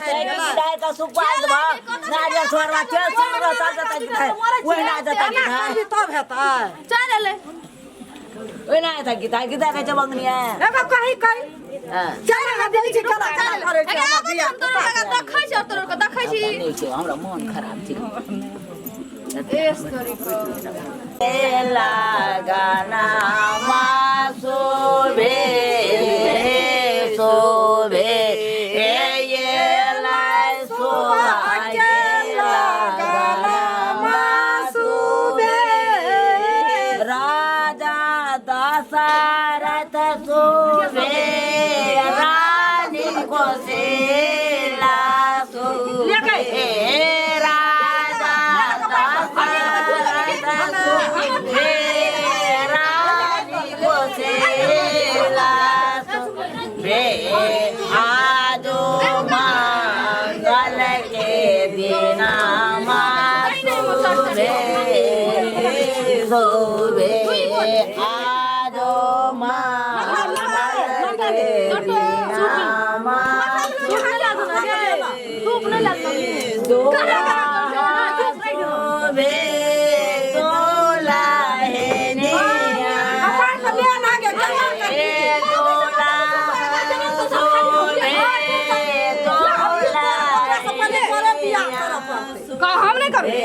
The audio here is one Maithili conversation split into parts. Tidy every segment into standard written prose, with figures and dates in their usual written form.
छै कि विदाई का सुपारी देबह नारियल छोड़वा चल सुनबह तब जतै गीत ओहिना जतै एना गीत करबी तब हेतै। चल एलै। ओहिना हेतै गीत गीत कहै छै बंगनिया। एगो कही कही। हँ। चल ना देखै छी केना केना करै छै अरे हमर आबै धिया हम तोरा पुता। लगा देखै छी, तोरा के देखै छी। नहि छै, हमरा मोन खराब छै। एस तोरी को। लगाना शोभे शोभे ये शोभा के लगाना सुबे राजा दशरथ शोभे रानी कोशिला शोभे राजा दशरथ शोभे रानी कोशिला शोभे आजो मंगल के दिना शोभे शोभे आजो मंगल के दिना धूप नहि लागल। शोभे दोला हे निया कपार पर ले ना गे केना करबी? दोला शोभे दोला ओकरा से पहिले तोरे बियाह करऽ पड़तै। कह हम नहि करबै।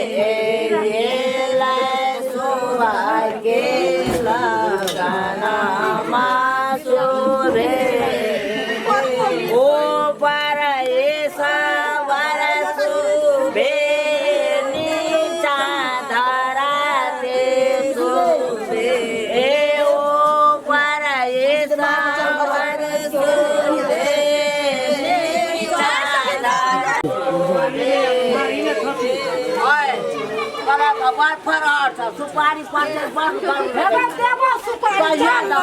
सुपारी पाँच पाँच हेबे देबो सुपारी चल ना।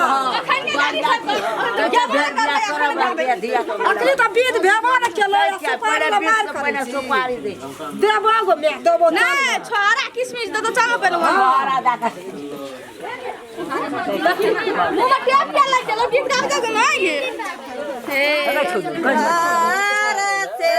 अखनी तऽ विध भेबो ने केलै आ सुपारी लए मारि करै छी। सुपारी दै छै। देबो गो माय देबो चल नहि ना। छोहारा किशमिश दे तऽ चलो पहिले वहाँ। छोहारा दऽ कऽ मुँहमे टेप किया लागि गेलौ? गीत गाबै जाउ ने गे। हे एते सुपारी लागल एते।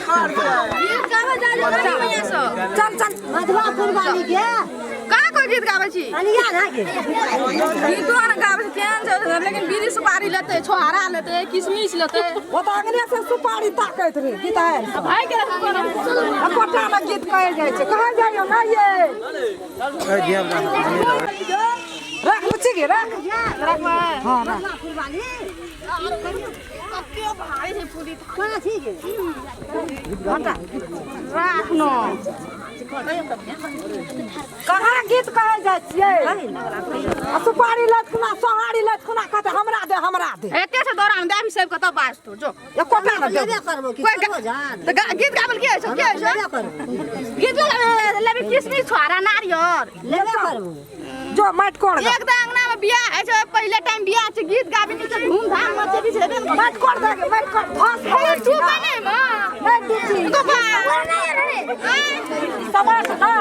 गीत गाबै जाइ छौ रानी मैया सब। चल चल। मधुआपुर वाली के कहाँ कोइ गीत गाबै छी? अनिया ना के गीतो आर गाबै छी केहन छै, लेकिन बीड़ी सुपारी लेतै, छोहारा लेतै, किशमिश लेतै। ओ तऽ अंगने से सुपारी ताकैत रहे गीत आयल। भाइ के रखू कोना। एकोटा ने गीत कहल जाइ छै, कहल जाइयो ना ये। रख बुच्ची गे रख। रखबै। हँ रख। मधुआपुर वाली कते भारी छै पूरी। कोना ठीक है। घंटा। राख न। कहाँ गीत कहल जाइ छियै? आ सुपारी लैत खुना सोहारी लैत खुना कहतै हमरा दे हमरा दे। एते छै दौरान दे अभी सब कतऽ बाजतो जो। एकोटा ने लेबे देबो। करबो की कोइ करबो जान। तऽ गीत गाबल के होइ छौ? के होइ छौ? लेबे करबो। गीत लेबे किशमिश छोहारा नारियर। लेबे करबो। जो माटि कोड़ गे। एक तऽ अंगना में बियाह होइ छै, पहिले टाइम बियाह छै, गीत गाबी नहि छै, धूमधाम मचेबी छै, हेबे ने करतै। माटि कोड़ दे गे माटि कोड़ धस हे, डूबै नहि माँ। नहि डूबी। गोपाल। समाज ना।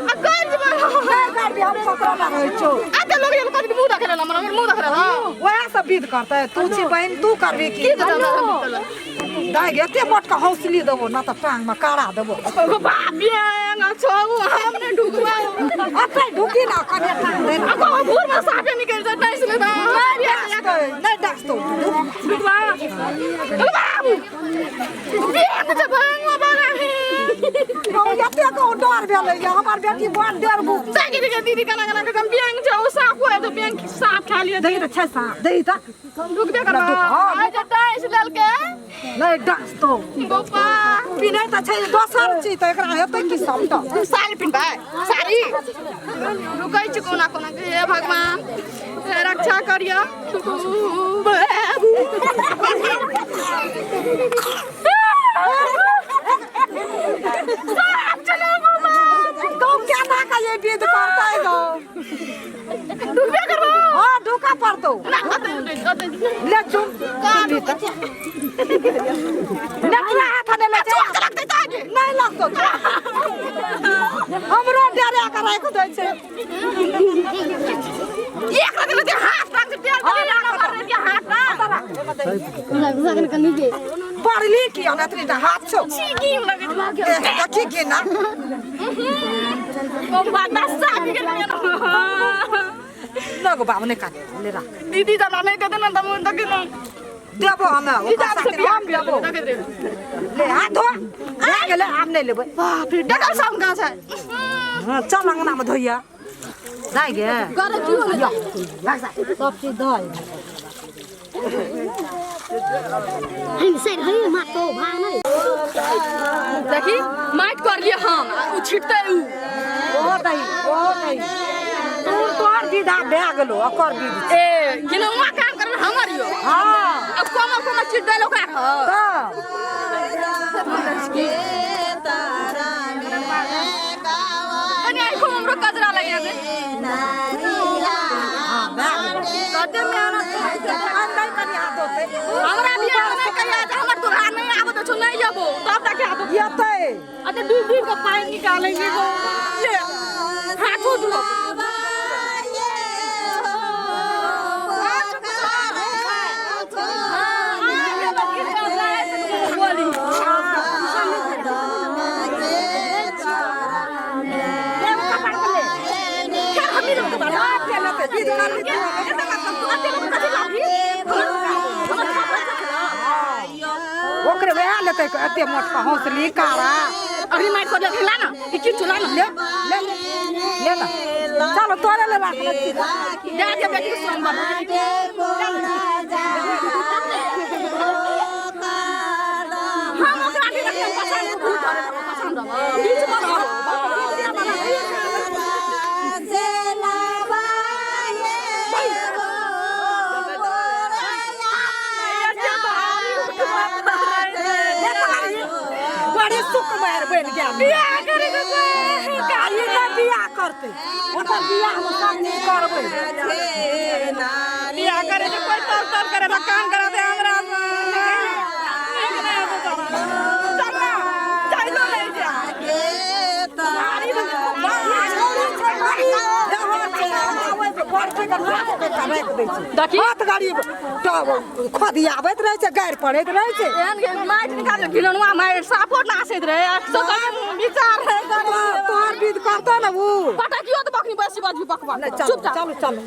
आ कर जेबै। नहि करबी हम ककरो ना रहै छौ। आ तऽ लोग ये कथी मुँह देखे हमरा मुँह देखे वएह सब विध करतै तू छी बहिन तू करबी की? की देतै हमरा विध करल? दाइ गे एते मोट के हौसली देबो ना तऽ टांग में काड़ा देबो। गो बाप बेंग छौ हम नहि ढुकबै। अतै ढुकी ना कने टांग दे ना। आ गो भूर में साफे निकलि जेतै नहि सुनै तऽ नहि डसतै नहि डसतौ। ढुकबा गो बाबू बेंग छै बेंग बड़ा हे। एते को डर भेलै ये हमर बेटी बड़ डेरबू। देखी देखी दीदी केना केना के बेंग छै ओ साफ होय तऽ बेंग साफ खा लिअ। दही तऽ छै साफ दही तऽ ढुकबे करबै। हाँ। आइ जे टाइस लेलकै। नहि डाँसतो गोपा पिन्है तऽ छै दोसर चीज तऽ एकरा हेतै की सबटा साड़ी पिन्हबै साड़ी रुकै छी कोना कोना के हे भगवान हे रक्षा करिय गौ केना के ये विध करतै गौ डूबे करबो हाँ ढुका पड़तौ ना ओते ओते ले चुम चुम तऽ ले तोरा हाथ ने ले चोट लगतै तऽ आगे नहीं लगतौ हमरो डरा के राखि दै छै एक रति लगे हाथ रंग से तेल हाँ, दे राख ना मार के हाथ ना पढ़ली की हम एतनी टा हाथ छौ चीकी लगे ए, देखी की ना बम्बा नशा के न गो बाबू नहि कान ले राख दीदी जना नहीं देते ना तब तक ना देबो हमे दीदी ओकर से साथे बियाह हम देबो देखे दे ले हाथ धो भए गेलै आब नहि लेबै बाप रे डगर साउंड कहाँ छै हाँ, चल अंगना में धोइया नहि गे करे की होले सब चीज दऽ हम सर हई मा तो भाग नहीं देखी माइट कर लिए हम आ उ छिटते उ ओ दही ओ दही तू तोहर विधा भए गेलो ओकर विध ए गिनौआ काम करन हमर यो हाँ अब कोमल कोमल छिट देल ओकरा घर तऽ कनी आइखो हमरो कजरा लगे दे हाँ भए गेलो कते मेहनत करै छै। नहि कनि हाथ धोतै हमरा बियाह नहि कहिया जे हमर दुल्हा नहि आबत छौ नहि अबो तब तक आबो एतै अते डूब डूब के पानि निकालै छै गो ले हाथो धो के लेतै विध करबी ओकरे वएह लेतै एते मोटका हौसली कारा अभी माइक को देख ला ना ई की चला ना ले ले ले ना चलो तोरे ले राखने छी दे दे बेटी के सोमवार हम ओकरा भी रखिए पसंद पसंद बीच में रहो। बड़ी सुकुमार बनि गेल बियाह करे के कोई ई नहि बियाह करतै ओकर बियाह मे सब चीज करबै बियाह करे के कोई तर तर करे ला काम करा दे हमरा से। एक नहीं आबो तोरा। चल ना, चलो नहीं जा। देखी। हाथ गरीब तब खोदियाबैत रहै छै गारि पड़ैत रहै छै एहन के माटि निकाल घिनौआ मारि साफो नाचैत रहे एक सौ विचार रहे तोहर विध करतौ ने उ पटकियो तऽ बखनी बेसी बजबी बकबक नहि चलो चुपचाप चलो चलो।